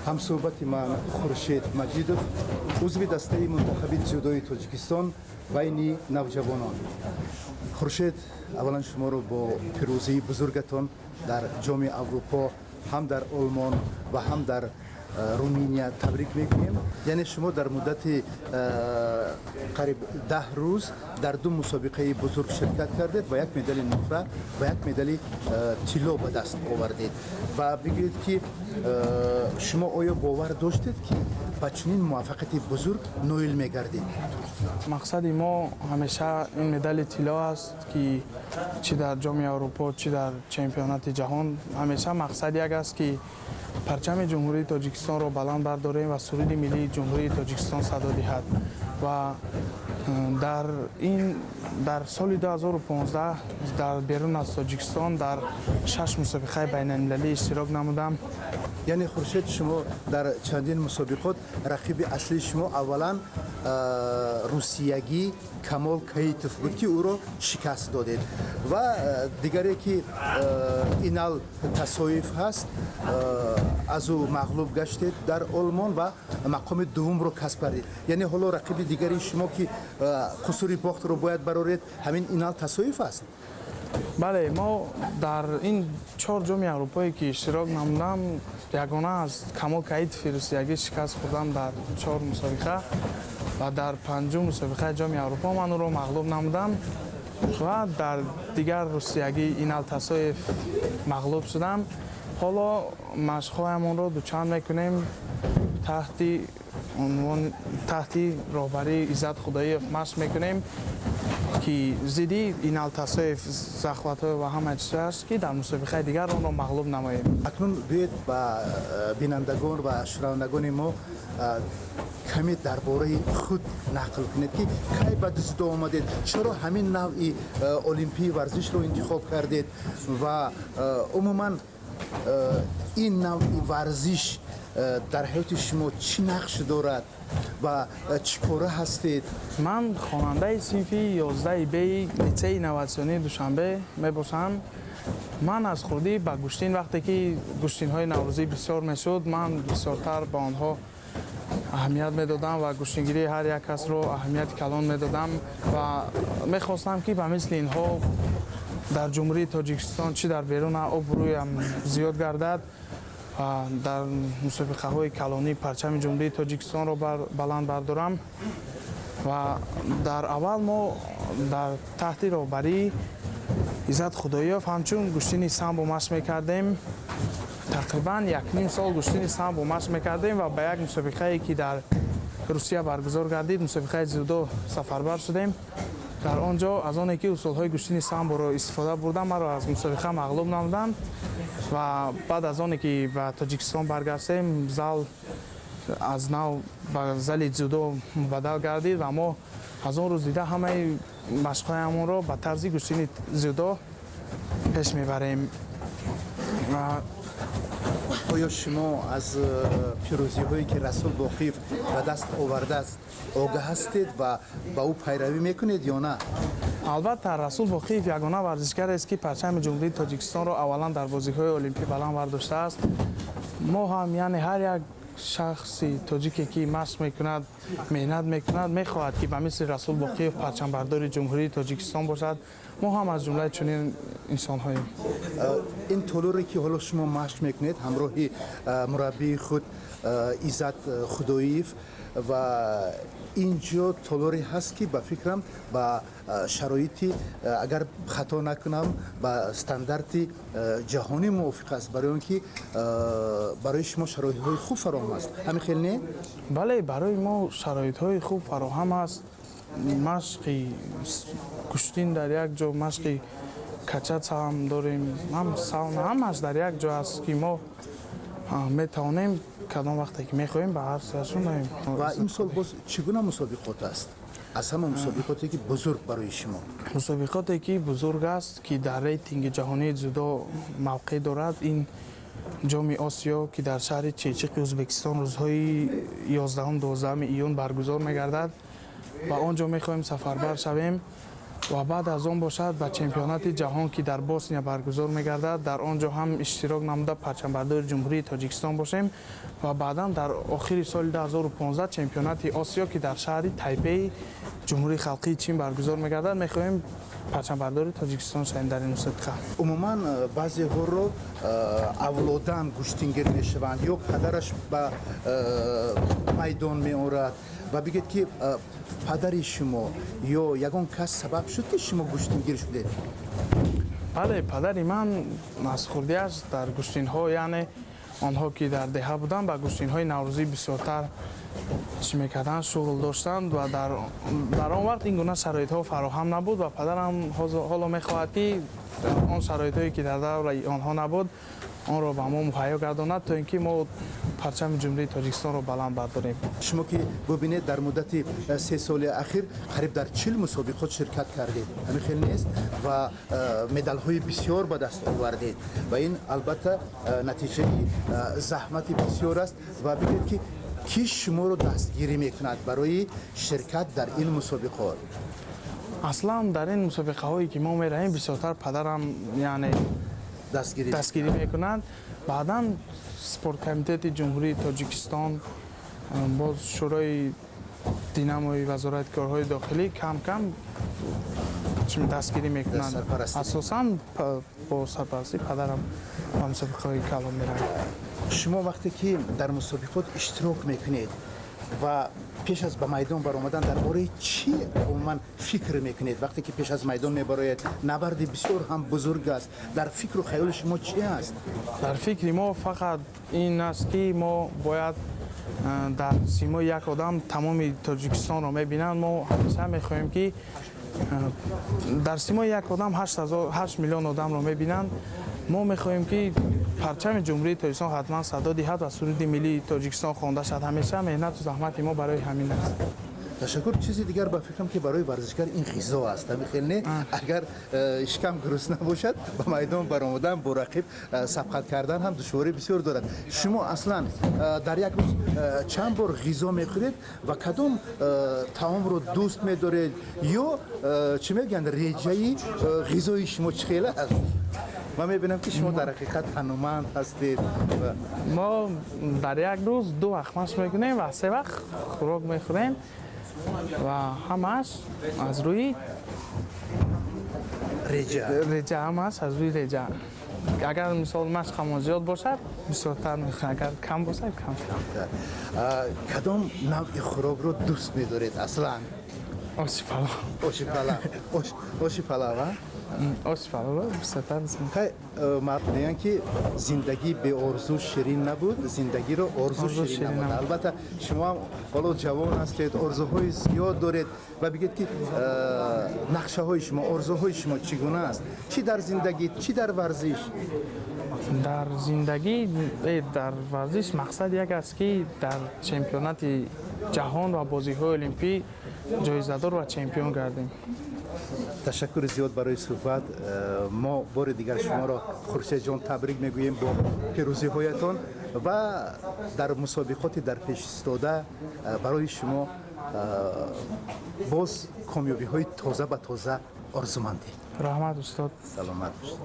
Ҳамсӯҳбати ман Хуршед Маҷидов, узви дастаи мунтахаби дзюдои Тоҷикистон байни навҷавонон. Хуршед, аввалан шуморо бо пирӯзии бузургатон дар Ҷоми Аврупо, ҳам дар Олмон ва ҳам дар Руминия табрик мекунем. Яъне шумо дар муддати қариб 10 рӯз дар ду мусобиқаи бузург ширкат кардед ва як медали нуқра ва як медали тилло ба даст овардед. Ва бигӯед, ки шумо оё бовар доштед, ки ба чунин муваффақияти бузург ноил мегардед? Мақсади мо ҳамеша ин медали тилло аст, ки чӣ дар Ҷоми Аврупо, чӣ дар чемпионати ҷаҳон, ҳамеша мақсад як аст, ки парчами Ҷумҳурии Тоҷикистонро баланд бардорем ва суруди миллии Ҷумҳурии Тоҷикистон садо диҳад. Ва дар ин дар соли 2015 дар берун аз Тоҷикистон дар шаш мусобиқаи байналмилалӣ иштирок намудам. Яъне, Хуршед, шумо дар чандин мусобиқот рақиби аслии шумо аввалан русиягӣ Камол Каитов буд, ки ӯро шикаст додед, ва дигаре, ки Инал Тасоев ҳаст, аз ӯ мағлуб гаштед дар Олмон ва мақоми дуввумро касб кардед. Яъне ҳоло рақиби дигари шумо, ки қусури бохтро бояд бароред, ҳамин Инал Тасоев аст? Бале, мо дар ин чор Ҷоми Аврупое, ки иштирок намудам, ягона аз Камол Каитови русиягӣ шикаст хӯрдам дар чор мусобиқа ва дар панҷум мусобиқаи Ҷоми Аврупо ман ӯро мағлуб намудам ва дар дигар русиягӣ Инал Тасоев мағлуб шудам. Ҳоло машқҳоямонро дучанд мекунем, таҳти унвон, таҳти роҳбарии Иззат Худоиев машқ мекунем, ки зидди Инал Тасоев захватҳо ва ҳама чизҳое аст, ки дар мусобиқаи дигар онро мағлуб намоем. Акнун биёед, ба бинандагон ва шунавандагони мо каме дар бораи худ нақл кунед, ки кай ба дзюдо омадед, чаро ҳамин навъи олимпии варзишро интихоб кардед ва умуман ин навъи варзиш дар ҳаёти шумо чӣ нақш дорад ва чӣ кора ҳастед? Ман хонандаи синфи 11 б литсеи инноватсионии Душанбе мебошам. Ман аз хурдӣ ба гӯштин, вақте ки гӯштинҳои наврӯзӣ бисёр мешуд, ман бисёртар ба онҳо аҳамият медодам ва гӯштингирии ҳар як касро аҳамияти калон медодам ва мехостам, ки ба мисли инҳо дар Ҷумҳурии Тоҷикистон, чӣ дар берун, обрӯям зиёд гардад ва дар мусобиқаҳои калонӣ парчами Ҷумҳурии Тоҷикистонро баланд бардорам. Ва дар аввал мо дар таҳти роҳбарии Иззат Худоёв ҳамчун гӯштини самбо машқ мекардем. Тақрибан якним сол гӯштини самбо машқ мекардем ва ба як мусобиқае, ки дар Русия баргузор гардид, мусобиқаи дзюдо, сафарбар шудем. Дар он ҷо аз оне ки усулҳои гӯштини самборо истифода бурдам, маро аз мусобиқа мағлуб намуданд. Ва баъд аз оне ки ба Тоҷикистон баргаштем, зал аз нав ба зали дзюдо мубаддал гардид ва мо аз он рӯз дида ҳамаи машқҳоямонро ба тарзи гӯштини дзюдо пеш мебарем. Оё шумо аз пирӯзиҳое, ки Расул Боқиев ба даст овардааст, огаҳ ҳастед ва ба ӯ пайравӣ мекунед ё на? Албатта, Расул Боқиев ягона варзишгарест, ки парчами Ҷумҳурии Тоҷикистонро аввалан дар бозиҳои олимпӣ баланд бардоштааст. Мо ҳам, яъне ҳар як шахси тоҷике, ки машқ мекунад, меҳнат мекунад, мехоҳад, ки ба мисли Расул Боқиев парчамбардори Ҷумҳурии Тоҷикистон бошад. Мо ҳам аз ҷумлаи чунин инсонҳоем. Ин толоре, ки ҳоло шумо машқ мекунед ҳамроҳи мураббии худ Иззат Худоиев, ва ин ҷо толоре ҳаст, ки ба фикрам, ба шароити, агар хато накунам, ба стандарти ҷаҳонӣ мувофиқ аст, барои он ки барои шумо шароитҳои хуб фароҳам аст. Ҳамин хел не? Бале, барои мо шароитҳои хуб фароҳам аст. Машқи гӯштин дар як ҷо, машқи качаться ҳам дорем, ҳам сауна, ҳамаш дар як ҷо аст, ки мо метавонем кадом вақте ки мехоҳем, ба ҳар сӯяшон доем. Ва имсол боз чӣ гуна мусобиқот аст, аз ҳама мусобиқоте, ки бузург барои шумо? Мусобиқоте, ки бузург аст, ки дар рейтинги ҷаҳонии дзюдо мавқеъ дорад, ин Ҷоми Осиё, ки дар шаҳри Чирчиқи Ӯзбекистон рӯзҳои 11-12 июн баргузор мегардад, ва он ҷо мехоҳем сафарбар шавем. Ва баъд аз он бошад, ба чемпионати ҷаҳон, ки дар Босния баргузор мегардад, дар он ҷо ҳам иштирок намуда, парчамбардори Ҷумҳурии Тоҷикистон бошем. Ва баъдан дар охири соли 2015 чемпионати Осиё, ки дар шаҳри Тайпеи Ҷумҳурии Халқии Чин баргузор мегардад, мехоҳем парчамбардори Тоҷикистон шавем дар ин мусобиқа. Умуман баъзеҳоро авлодан гӯштингир мешаванд ё падараш ба майдон меорад. Ва бигӯед, ки падари шумо ё ягон кас сабаб шуд, ки шумо гӯштингир шудед? Бале, падари ман аз хурдиаш дар гӯштинҳо, яъне онҳо ки дар деҳа буданд, ба гӯштинҳои наврӯзӣ бисёртар чӣ мекарданд, шуғл доштанд. Ва дар он вақт ин гуна шароитҳо фароҳам набуд. Ва падарам ҳоло мехоҳад, ки он шароитҳое, ки дар давраи онҳо набуд, онро ба мо муҳайё гардонад, то ин ки мо парчами Ҷумҳурии Тоҷикистонро баланд бардорем. Шумо ки бубинед, дар муддати 3 соли ахир қариб дар 40 мусобиқот ширкат кардед, ҳамин хел нест? Ва медалҳои бисёр ба даст овардед. Ва ин албатта натиҷаи заҳмати бисёр аст. Ва бигӯед, ки кӣ шуморо дастгирӣ мекунад барои ширкат дар ин мусобиқот? Аслан дар ин мусобиқаҳое, ки мо меравем, бисёртар падарам, яъне дастгирӣ дастгирӣ мекунанд. Баъдан спорткомитети Ҷумҳурии Тоҷикистон, боз Шӯрои Динамои Вазорати корҳои дохилӣ кам кам дастгирӣ мекунанд. Сарпарастӣ. Асосан бо сарпарастии падарам ба мусобиқаҳои калон меравем. Шумо вақте ки дар мусобиқот иштирок мекунед ва пеш аз ба майдон баромадан, дар бораи чӣ умуман фикр мекунед? Вақте ки пеш аз майдон мебароед, набарди бисёр ҳам бузург аст, дар фикру хаёли шумо чӣ аст? Дар фикри мо фақат ин аст, ки мо бояд дар симои як одам тамоми Тоҷикистонро мебинанд. Мо ҳамеша мехоҳем, ки дар симои як одам 8 миллион одамро мебинанд. Мо мехоҳем, ки парчами Ҷумҳурии Тоҷикистон ҳатман садо диҳад ва суруди миллии Тоҷикистон хонда шавад. Ҳамеша меҳнату заҳмати мо барои ҳамин аст. Ташаккур. Чизи дигар, ба фикрам, ки барои варзишгар ин ғизо аст, ҳамин хел не? Агар шикам гурусна бошад, ба майдон баромадан, бо рақиб сабқат кардан ҳам душворӣ бисёр дорад. Шумо аслан дар як рӯз чанд бор ғизо мехӯред ва кадом таомро дӯст медоред ё чӣ мегӯянд, реҷаи ғизои шумо чӣ хел аст? Ман мебинам, ки шумо дар ҳақиқат тануманд ҳастед. Мо дар як рӯз ду вақт машқ мекунем ва се вақт хӯрок мехӯрем ва ҳамааш аз рӯи реҷа. Реҷа, ҳамааш аз рӯи реҷа. Агар, мисол, машқамон зиёд бошад, бисёртар мехӯрем, агар кам бошад, камтар. Кадом навъи хӯрокро дӯст медоред аслан? Оши палов. Оши палав, оши палав, а? Оши палавро бисёртар дӯст медорем. Хай, мегӯянд, ки зиндагӣ беорзу ширин набуд, зиндагиро орзу орзу ширин ширин намуд. намуд. Албатта, шумо ҳам ҳоло ҷавон ҳастед, орзуҳои зиёд доред. Ва бигӯед, ки нақшаҳои шумо, орзуҳои шумо чӣ гуна аст, чӣ дар зиндагӣ, чӣ дар варзиш? Дар зиндагӣ, дар варзиш мақсад як аст, ки дар чемпионати ҷаҳон ва бозиҳои олимпӣ ҷоизадор ва чемпион гардем. Ташаккури зиёд барои суҳбат. Мо бори дигар шуморо, Хуршедҷон, табрик мегӯем бо пирӯзиҳоятон ва дар мусобиқоти дар пеш истода барои шумо боз комёбиҳои тоза ба тоза орзумандем. Раҳмат, устод. Саломат бошед.